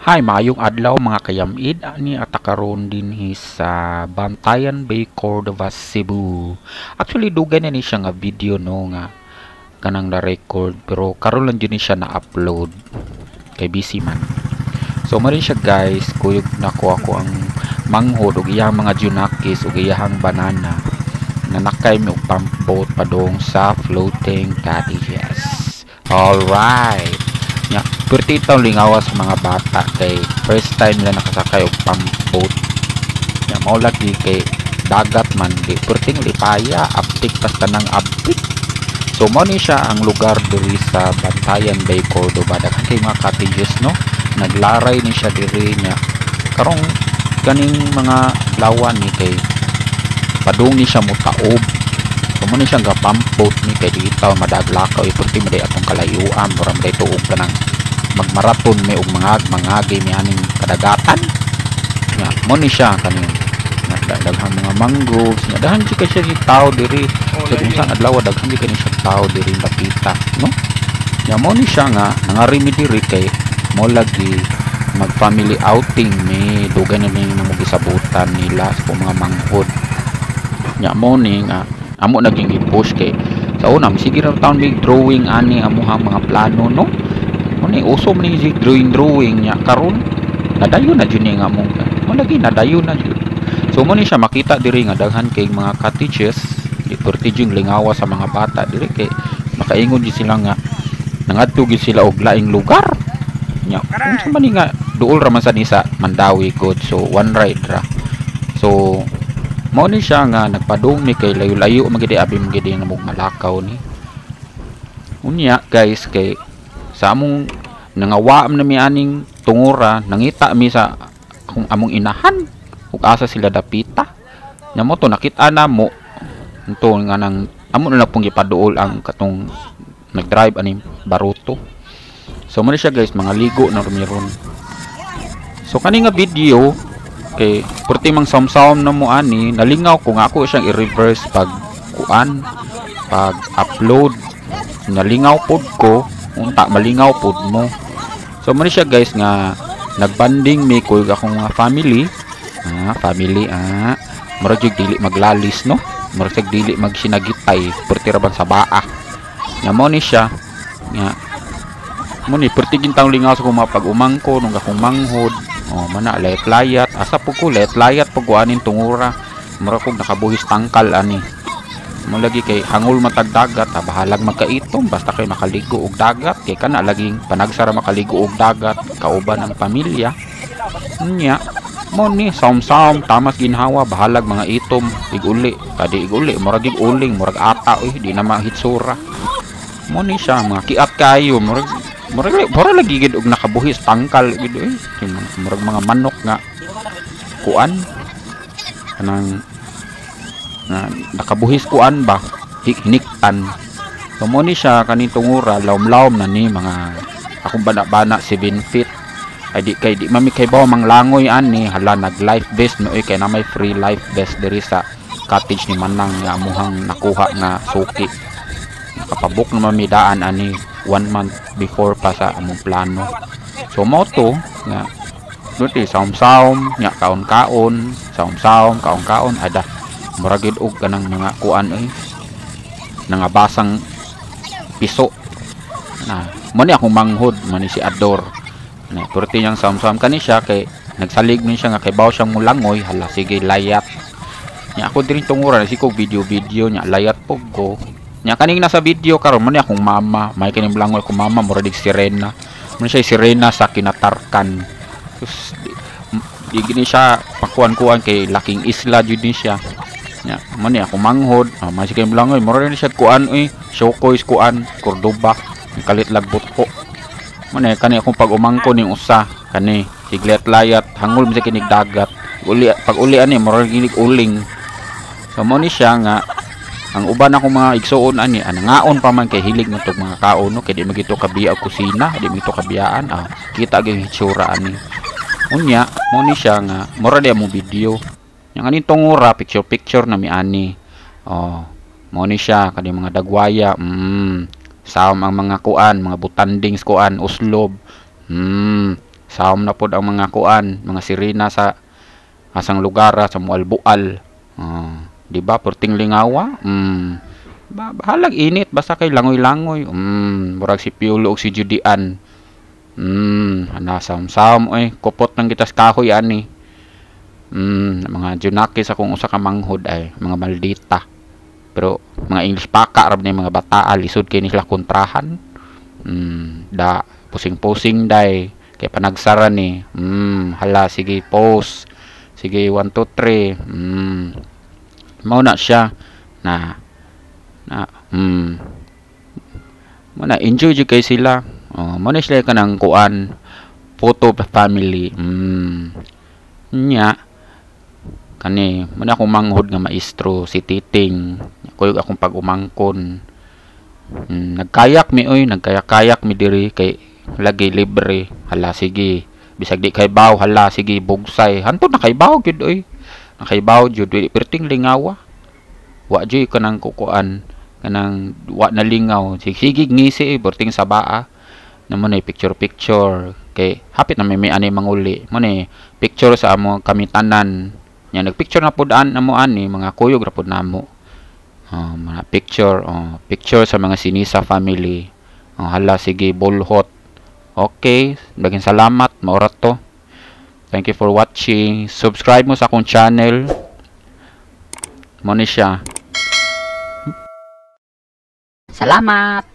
Hi, maayong adlaw, mga kayamid. Ani ata karon dinhi sa Bantayan Bay, Cordova, Cebu. Actually, dugay na ni siya nga video, no, nga kanang na-record, pero karon lang jud ni siya na-upload kay busy man. So mao siya, guys, kuyog nako ako ang manghod ug iyang mga junakis ug iyang banana. Nanakay mi og pump boat padung sa floating cottages. Alright. Nya, perti taong lingawa sa mga bata kay first time nila nakasakay og pump boat. Nya, mao lagi kay dagat man, di perting lipaya, aptik pas tanang aptik. So mao ni siya ang lugar diri sa Bantayan Bay, Cordova. Daghan kay mga cottages, no. Naglaray ni siya diri nya. Karong kaning mga lawa ni kay padung ni siya mutaob. So mo ni siya nga pump boat ni kay di taw madaglakaw, perti man day atong kalayuan, mura man day tuog kanang magmaraton mi og mga mangagi mi aning kadagatan. Nya, mo ni siya kaning daghang mga mangroves nya, daghan jud kay siya ni tao diri sa kung saan adlaw, daghan jud kay ni siya tao diri dapita, no. Nya, mo ni siya nga nangari mi diri kay mo lagi mag family outing mi, dugay na mi namo gisabutan nila sa mga manghod. Nya, mo ni nga amo naging gi-push kay sa una sige ra taon mig drawing ani amuhang mga plano, no. Mo ni uso man ni drawing drawing. Nya, karon nadayon na jud ni nga among mo lagi, nadayon na jud. So mo ni siya makita diri nga daghan kay mga cottages, di perti jud lingawa sa mga bata diri kay makaingon jud sila nga nangadto gyud sila og laing lugar. Nya, unsa man ni nga duol ra man sa ni sa Mandaue gud, so one ride ra. So mao ni siya nga nagpadung mi kay layo-layo man gid, abi man gid nga mog malakaw ni. Unya, guys, kay sa among nangawa na mi aning tungura, nangita mi sa akong among inahan ug asa sila dapita. Nya, mo to nakita na mo ito nga nang amo na lang pong gipaduol ang katong nag-drive aning baruto. So mo ni siya, guys, mga ligo na rumiron. So kani nga video kay perti mang samsam na mo ani, nalingaw ko nga ako siyang i-reverse pag kuan, pag upload. Nalingaw pod ko, unta malingaw pod mo. So mo ni siya, guys, nga nagbanding mi kuyog akong mga family. Ah, family, ah. Murag jud dili maglalis, no. Murag jud dili magsinagitay, perti ra ban sa baa. Nga mo ni siya nga mo ni perti gintang lingaw sa akong mga pag-umangko nung akong manghod. Oh, mana layat-layat, asa po ko layat-layat pag aning tungura. Mura kog nakabuhis tangkal ani. Mo lagi kay hangol matag dagat, ah, bahalag magkaitom basta kay makaligo og dagat, kay kana laging panagsara makaligo og dagat kauban ang pamilya. Nya, mo ni saum-saum tamas ginhawa, bahalag mga itom iguli, kadi iguli murag uling, murag ata oy, di na mahitsura. Mo ni siya mga kiat kayo, murag murag murag lagi gid og nakabuhis tangkal gid eh. Murag mga manok nga kuan kanang na nakabuhis kuan ba, hiniktan. So mo ni siya kaning tungura, lawom-lawom na ni, mga akong bana-bana 7 feet. Ay, di kay di mami kay bawo manglangoy ani. Hala, nag life vest no kay na may free life vest diri sa cottage ni Manang nga amuhang nakuha nga suki. Nakapabook na mami daan ani one month before pa sa among plano. So mo to nga duti saum-saum nya kaon-kaon, saum-saum kaon-kaon, ada murag gid og kanang mga kuan oy, nangabasang piso na. Mo ni akong manghod, mo ni si Ador na perti niyang saum-saum kani siya kay nagsalig ni siya nga kay baw siyang mulangoy. Hala, sige, layat. Nya, ako diri tungura si ko video video. Nya, layat pog ko. Nya, kaning nasa video karon mo ni akong mama, may kining langoy akong mama, murag dig sirena. Mo ni siya sirena sa kinatarkan. Sus, di gini siya pakuan-kuan kay laking isla jud ni siya. Nya, mo ni akong manghod, ah, may sige langoy, murag ni siya kuan oy, Shokoys kuan Cordoba, kalit lagbot ko. Mo ni kani akong pag-umangko ning usa kani siglet layat, hangol mi sa kinig dagat. Uli pag uli ani murag ginig uling. So mo ni siya nga ang uban akong mga igsuon ani anangaon pa man kay hilig man tog mga kaon, no, kay di magito kabiya og kusina, di magito kabiyaan, ah, kita gyud hitsura ani. Unya, mo ni siya nga mura di among video. Yang aning tungura, picture picture na mi ani. Oh, mo ni siya kani mga dagwaya. Sawm ang mga kuan, mga butandings kuan, uslob. Saom na pod ang mga kuan, mga sirena sa asang lugar sa Mualbual. Di ba? Perting lingawa. Bahalag init basta kay langoy-langoy. Murag si Piolo ug si Judian. Ana saom-saom oy, kupot nang gitas kahoy ani. Mga junaki sa kung usa ka manghod ay mga maldita. Pero mga English paka rab ni mga bataa, lisod kay nila kontrahan. Da pusing-pusing day kay panagsara ni. Hala sige pose. Sige 1 2 3. Mao na siya na na mo na enjoy jud kay sila. Oh, mo na sila kanang kuan photo family. Nya kani mo na akong manghod nga maestro si Titing. Kuyog akong pag-umangkon. Nagkayak mi oy, nagkayak-kayak mi diri kay lagi libre. Hala sige. Bisag di kay baw, hala sige bugsay. Hantod na kay baw gyud oy. Nakaibaw jud dili perting lingawa. Wa jud kanang kukuan kanang wa na lingaw. Sige ngisi eh, perting sabaa. Na mo na picture picture kay hapit na may ani manguli. Mo ni picture sa amo kami tanan. Nya nagpicture na pud an namo ani mga kuyog ra pud namo. Oh, mga picture, oh, picture sa mga Sinisa family. Oh, hala sige bulhot. Okay, daghang salamat, maura to. Thank you for watching. Subscribe mo sa akong channel. Mo ni siya. Salamat!